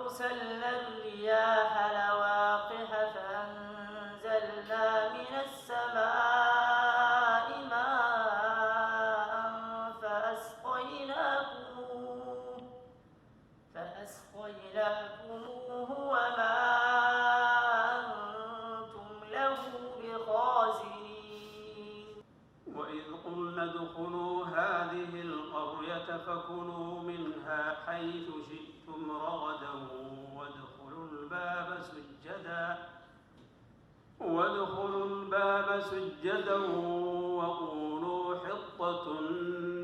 وأرسلنا الرياح لواقح فأنزلنا من السماء ماء فأسقيناكموه وما أنتم له بخازنين. وإذ قلنا ادخلوا هذه القرية فكلوا منها حيث شئتم رغدا وادخلوا الباب سجدا وقولوا حطة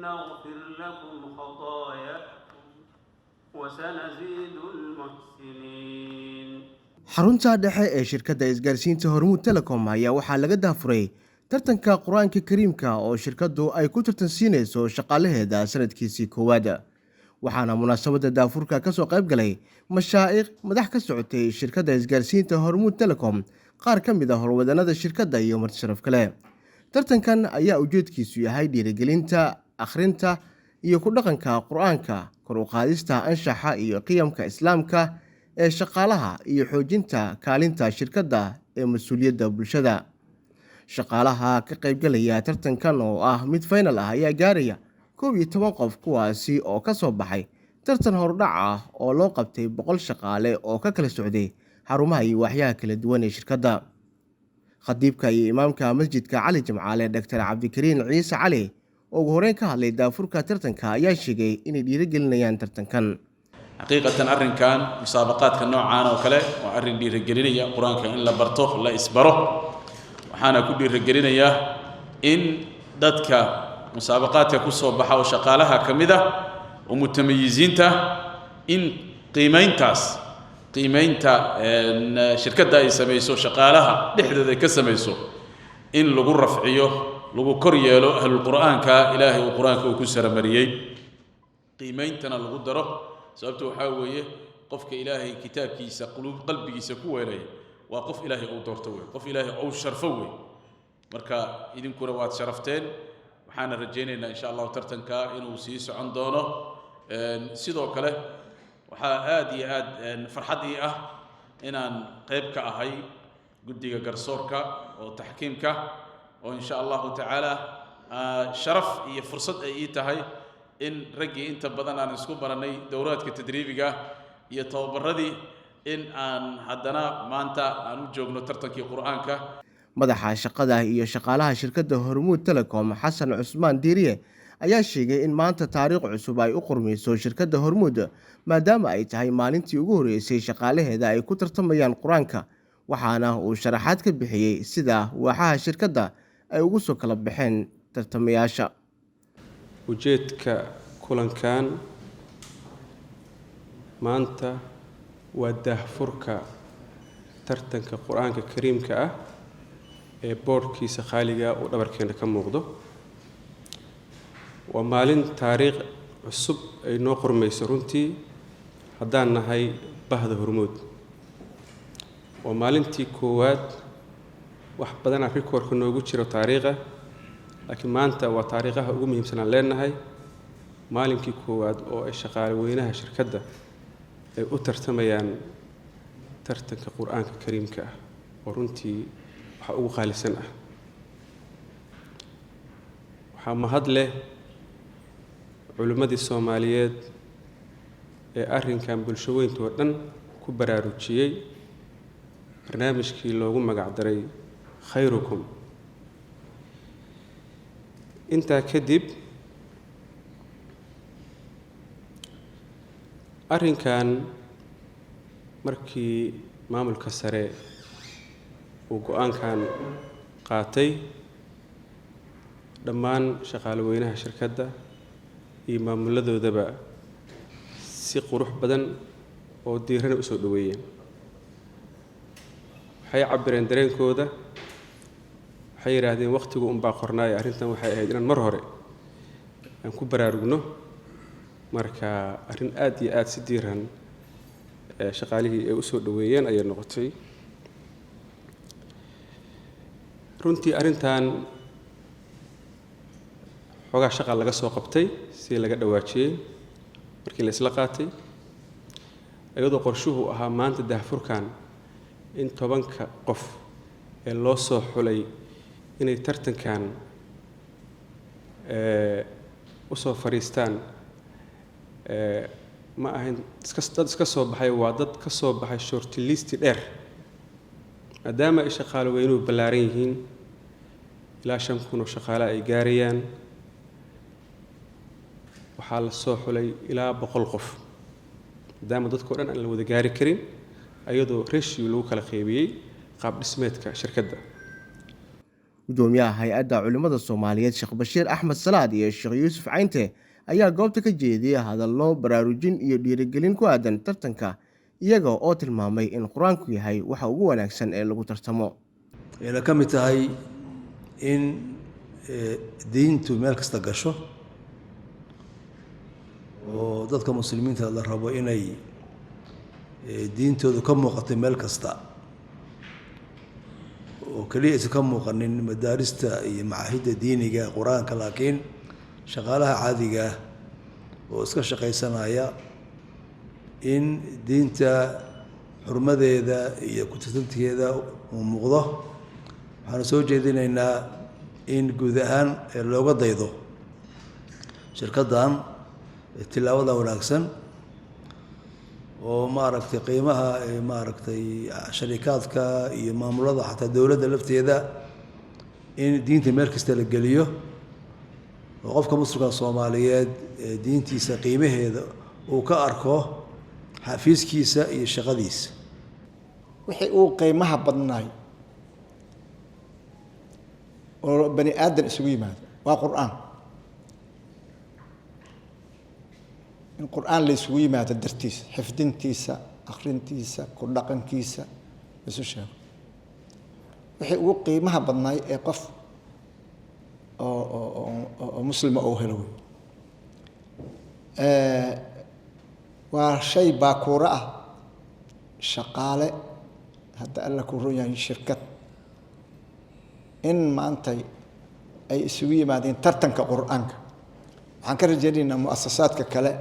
نغفر لكم خطاياكم وسنزيد المحسنين. Xarunta dhexe ee shirkadda isgaarsiinta Hormuud Telecom ayaa waxaa laga daafuray tartanka Qur-aanka Kariimka oo shirkaddu ay ku tartansiinayso shaqaalaheeda sanadkiisii koowaad. Waxaana munaasabadda daafurka kasoo qayb galay mashaa'ikh, madax ka socotay shirkadda isgaarsiinta Hormuud Telecom, qaar ka mid ah howlwadanada shirkadda iyo marti sharaf kale. Tartankan ayaa ujeedkiisu yahay dhiirigelinta akhrinta iyo ku dhaqanka Qur-aanka, kor u qaadista anshaxa iyo qiyamka Islaamka ee shaqaalaha, iyo xoojinta kaalinta shirkadda ee mas-uuliyadda bulshada. Shaqaalaha ka qaybgalaya tartankan oo ah mid final ah ayaa gaaraya 11 qof, kuwaasi oo ka soo baxay tartan hordhac ah oo loo qabtay 100 shaqaale oo ka kala socday xarumaha iyo waaxyaha kala duwan ee shirkadda. Khadiibka iyo imaamka masjidka Cali Jimcaale, Dr Cabdikariin Ciise Cali, oo ugu horeyn ka hadlay daafurka tartanka, ayaa sheegay inay dhiirigelinayaan tartankan. Xaqiiqatan, arrinkan musaabaqaadka noocaan oo kale waa arrin dhiirigelinaya Qur-aanka in la barto, la isbaro. Waxaana ku dhiirigelinayaa in dadka musaabaqaadka ku soo baxa oo shaqaalaha ka mid ah oo mutamayiziinta, in qiimayntaas, qiimaynta shirkadda ay samayso, shaqaalaha dhexdooda ay ka samayso, in lagu rafciyo, lagu kor yeelo ahlulqur'aanka Ilaahay uu Qur-aanka uu ku saramariyey, qiimeyntana lagu daro. Sababto waxaa weeye, qofka Ilaahay kitaabkiisa quluub qalbigiisa ku weelaya waa qof Ilaahay uu doorto wey, qof Ilaahay uu sharfo wey. Marka idinkuna waad sharafteen. Waxaana rajaynaynaa, insha Allahu, tartanka inuu sii socon doono. Sidoo kale waxaa aad iyo aad farxad ii ah inaan qayb ka ahay guddiga garsoorka oo taxkiimka, oo insha Allahu tacaala sharaf iyo fursad ay ii tahay in raggii inta badan aan isku baranay dowraadka tadriibiga iyo tababaradii, in aan haddana maanta aan u joogno tartankii Qur-aanka. Madaxa shaqada iyo shaqaalaha shirkadda Hormuud Telecom, Xasan Cusmaan Diiriye, ayaa sheegay in maanta taariikh cusub ay u qormeyso shirkadda Hormuud, maadaama ay tahay maalintii ugu horreysay shaqaalaheeda ay ku tartamayaan Qur-aanka. Waxaana uu sharaxaad ka bixiyey sida waaxaha shirkadda ay ugu soo kala baxeen tartamayaasha. Ujeedka kulankan maanta waa daahfurka tartanka Qur-aanka Kariimka ah ee boodhkiisa khaaliga uu dhabarkeena ka muuqdo. Waa maalin taariikh cusub ay noo qormayso runtii haddaan nahay bahda Hormuud. Waa maalintii koowaad. Wax badanaa rikoorka noogu jiro taariikha, laakiin maanta waa taariikhaha ugu muhiimsan aan leenahay, maalinkii koowaad oo ay shaqaale weynaha shirkadda ay u tartamayaan tartanka Qur-aanka Kariimka ah, oo runtii waxa ugu qaalisan ah. Waxaa mahad leh culimmadii Soomaaliyeed ee arrinkan bulsho weynta oo dhan ku baraarujiyey, barnaamijkii loogu magac daray Khayrukum. Intaa kadib, arrinkan markii maamulka sare uu go-aankan qaatay, dhammaan shaqaale weynaha shirkadda iyo maamuladoodaba si qurux badan oo diirana usoo dhoweeyeen. Waxay cabireen dareenkooda, waxay yidhaahdeen wakhtigu unbaa qornaaya, arrintan waxay ahayd inaan mar hore aan ku baraarugno. Marka arrin aad iyo aada si diiran shaqaalihii ay usoo dhoweeyeen ayay noqotay runtii. Arrintan xoogaa shaqa laga soo qabtay, sidii laga dhawaajiyey markii la isla qaatay, Iyadoo qorshuhu ahaa maanta daahfurkan in 10ka qof ee loo soo xulay inay tartankan usoo fariistaan, ma ahayn dad iska soo baxay, waa dad ka soo baxay shortlist dheer, maadaama ay shaqaale weynuhu ballaaran yihiin, ilaa 5000 oo shaqaale ay gaarayaan. Waxaa la soo xulay ilaa 100 qof, maadaama dadka o dhan aan la wada gaari karin, ayadoo ratio lagu kala qaybiyey qaab dhismeedka shirkadda. Gudoomiyaha Hay-adda Culimada Soomaaliyeed, Sheekh Bashiir Axmed Salaad, iyo Sheekh Yuusuf Caynte ayaa goobta ka jeediyey hadallo baraarujin iyo dhiirigelin ku aadan tartanka, iyaga oo tilmaamay in Qur-aanku yahay waxa ugu wanaagsan ee lagu tartamo. Ayna ka mid tahay in diintu meel kasta gasho oo dadka muslimiinta la rabo inay diintoodu ka muuqatay meel kasta, oo keliya aysan ka muuqanin madaarista iyo macaahidda diiniga Qur-aanka, laakiin shaqaalaha caadiga ah oo iska shaqaysanaya in diinta xurmadeeda iyo kutirsanteeda uu muuqdo. Waxaanu soo jeedinaynaa in guud ahaan looga daydo shirkaddan tillaabada wanaagsan oo maaragtay qiimaha maaragtay sharikaadka iyo maamulada, xataa dowladda lafteeda, in diinta meel kasta la geliyo oo qofka muslimka Soomaaliyeed diintiisa qiimaheeda uu ka arko xafiiskiisa iyo shaqadiisa. Wixii uu qiimaha badnaay oo bani aadan isugu yimaado waa Qur-aan. In Qur-aan la isugu yimaado dartiisa, xifdintiisa, akhrintiisa, ku dhaqankiisa laisu sheego, wixii ugu qiimaha badnaay ee qof oo muslima uu helo wey. Waa shay baakuuro ah. Shaqaale hadda Alla kuu ron yahay, shirkad in maantay ay isugu yimaadeen tartanka Qur-aanka, waxaan ka rajaynaynaa muasasaadka kale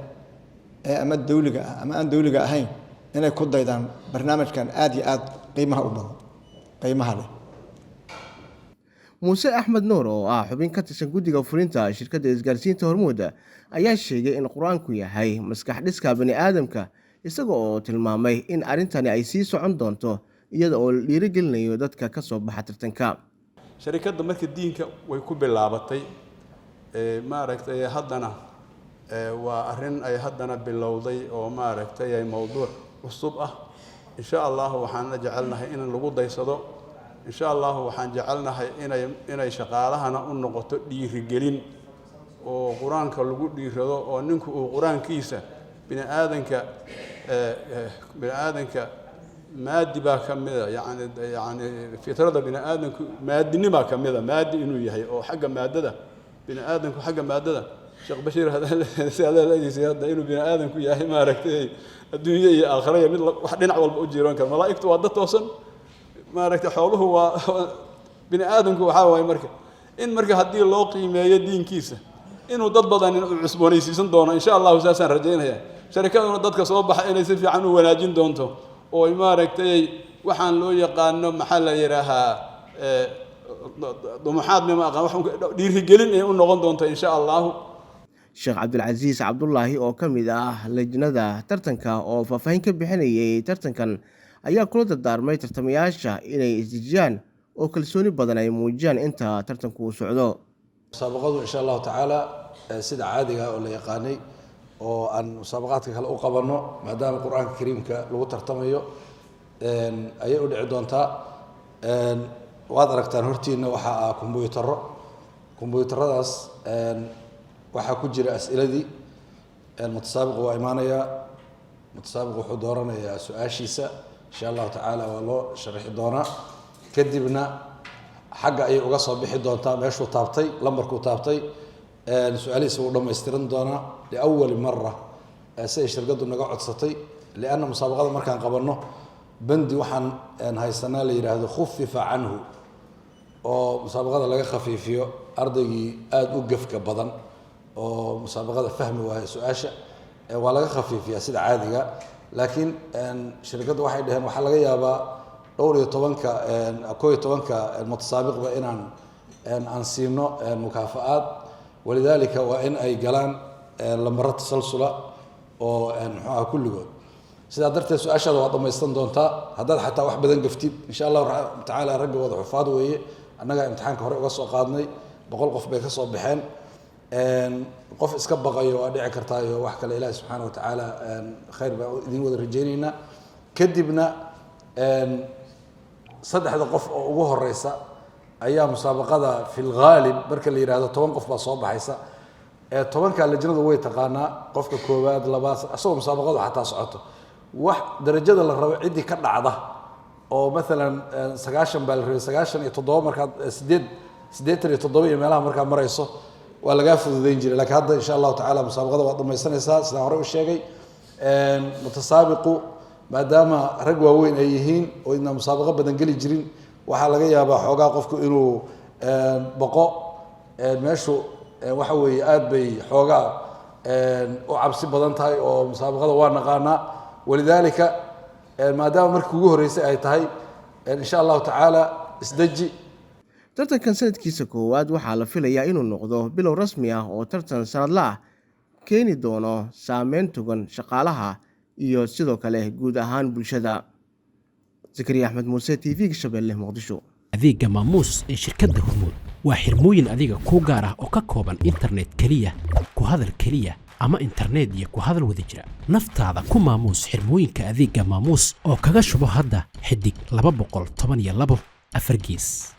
ee ama dawliga ah ama aan dawliga ahayn inay ku daydaan barnaamijkan aada iyo aada qiimaha u badan, qiimaha leh. Muuse Axmed Nuur oo ah xubin ka tirsan guddiga fulinta shirkadda isgaarsiinta Hormuud ayaa sheegay in Qur-aanku yahay maskax dhiska bani aadamka, isaga oo tilmaamay in arrintani ay sii socon doonto iyada oo la dhiirigelinayo dadka ka soo baxa tartanka. Sharikadda marka diinka way ku bilaabatay, maaragtay, haddana waa arrin ay haddana bilowday oo maaragtay ay mowduuc cusub ah. Insha Allahu waxaan la jecelnahay in lagu daysado. Insha Allahu waxaan jecelnahay inay shaqaalahana u noqoto dhiirigelin oo Qur-aanka lagu dhiirado, oo ninku uu Qur-aankiisa bini aadanka maadi baa ka mida, yani fitrada bini aadamku maadinimaa ka mida, maadi inuu yahay oo xagga maadada bini aadamku, xagga maadada, Sheekh Bashiir si hadaladiisa hadda, inuu bini aadamku yahay maaragtay adduunye iyo aakhira iyo mid wax dhinac walba u jiiran karo. Malaa'igtu waa dad toosan, maaragtay, xooluhu waa bini aadamku. Waxaa waaye marka in marka haddii loo qiimeeyo diinkiisa inuu dad badan uu cusboonaysiisan doono, insha Allahu saasaan rajaynaya. Sharikaduna dadka soo baxa inay si fiican u wanaajin doonto oo maaragtay waxaan loo yaqaano, maxaa la yidhaahaa, dumuxaad mima aqaan, wax dhiirigelin ay u noqon doonto, insha Allahu. Sheekh Cabdilcasiis Cabdulaahi oo ka mid ah lajnada tartanka oo faahfaahin ka bixinayay tartankan ayaa kula dardaarmay tartamayaasha inay isdejiyaan oo kalsooni badan ay muujiyaan inta tartanku uu socdo. Musaabaqadu, insha Allahu tacaala, sida caadiga oo la yaqaanay oo aan musaabaqaadka kale u qabanno, maadaama Qur-aanka Kariimka lagu tartamayo, ayay u dhici doontaa. Waad aragtaan hortiina waxaa ah kombyuutaro. Kombyuutaradaas waxaa ku jira as'iladii. Mutasaabiqu waa imaanayaa, mutasaabiq wuxuu dooranayaa su-aashiisa, insha Allahu tacaala waa loo sharixi doonaa, kadibna xagga ayay uga soo bixi doontaa meeshuu taabtay, lambarkuu taabtay. Su-aalihiisa wuu dhammaystiran doonaa. Liawali mara siday shirkaddu naga codsatay, lianna musaabaqada markaan qabanno bandi waxaan haysanaa la yidhaahdo khufifa canhu, oo musaabaqada laga khafiifiyo ardaygii aada u gefka badan oo musaabaqada fahmi waaya su-aasha, waa laga khafiifiyaa sida caadiga. Laakiin shirkadda waxay dhaheen waxaa laga yaabaa dhowr iyo tobanka, 11-ka mutasaabiqba inaan aan siino mukaafa-aad. Walidaalika waa in ay galaan lambaro tasalsula oo muxuu aha kulligood. Sidaa darteed su-aashaada waa dhamaysan doontaa haddaad xataa wax badan gaftid, insha Allahu tacaala. Ragga wada xufaad weeye, annagaa imtixaanka hore uga soo qaadnay, 100 qof bay ka soo baxeen. Qof iska baqayo waa dhici kartaa iyo wax kale. Ilaahi subxaana wa tacaala khayr baan idin wada rajaynaynaa. Kadibna saddexda qof oo ugu horeysa ayaa musaabaqada, fi lghaalib marka la yidhahdo 10 qof baa soo baxaysa, ee 10-ka lajnadu way taqaanaa qofka koowaad, labaad, asagoo musaabaqadu xataa socoto wax darajada la rabo. Ciddii ka dhacda oo maalan 90 baa la rabay, 97 markaad sideed, 87 iyo meelaha markaa marayso waa lagaa fududeyn jiray. Lakiin hadda insha Allahu tacala musaabaqada waad dhamaysanaysaa. Sidaan horey u sheegay, mutasaabiqu maadaama rag waaweyn ay yihiin oo idna musaabaqo badan geli jirin, waxaa laga yaabaa xoogaa qofku inuu boqo. Meeshu waxa weeye aad bay xoogaa u cabsi badan tahay oo musaabaqada waa naqaanaa. Walidaalika maadaama markii ugu horreysay ay tahay, insha Allahu tacaala isdeji. Tartankan sanadkiisa koowaad waxaa la filayaa inuu noqdo bilow rasmi ah oo tartan sanadle ah keeni doono saameyn togan shaqaalaha iyo sidoo kale guud ahaan bulshada. Zakariya Axmed Muuse, TV-ga Shabeelle, Muqdisho. Adeegga Maamuus ee shirkadda Hormuud waa xirmooyin adiga kuu gaar ah oo ka kooban internet keliya, ku hadal keliya ama internet iyo ku hadal wada jira. Naftaada ku maamuus xirmooyinka adeegga Maamuus oo kaga shubo hadda xidig 212 4 gees.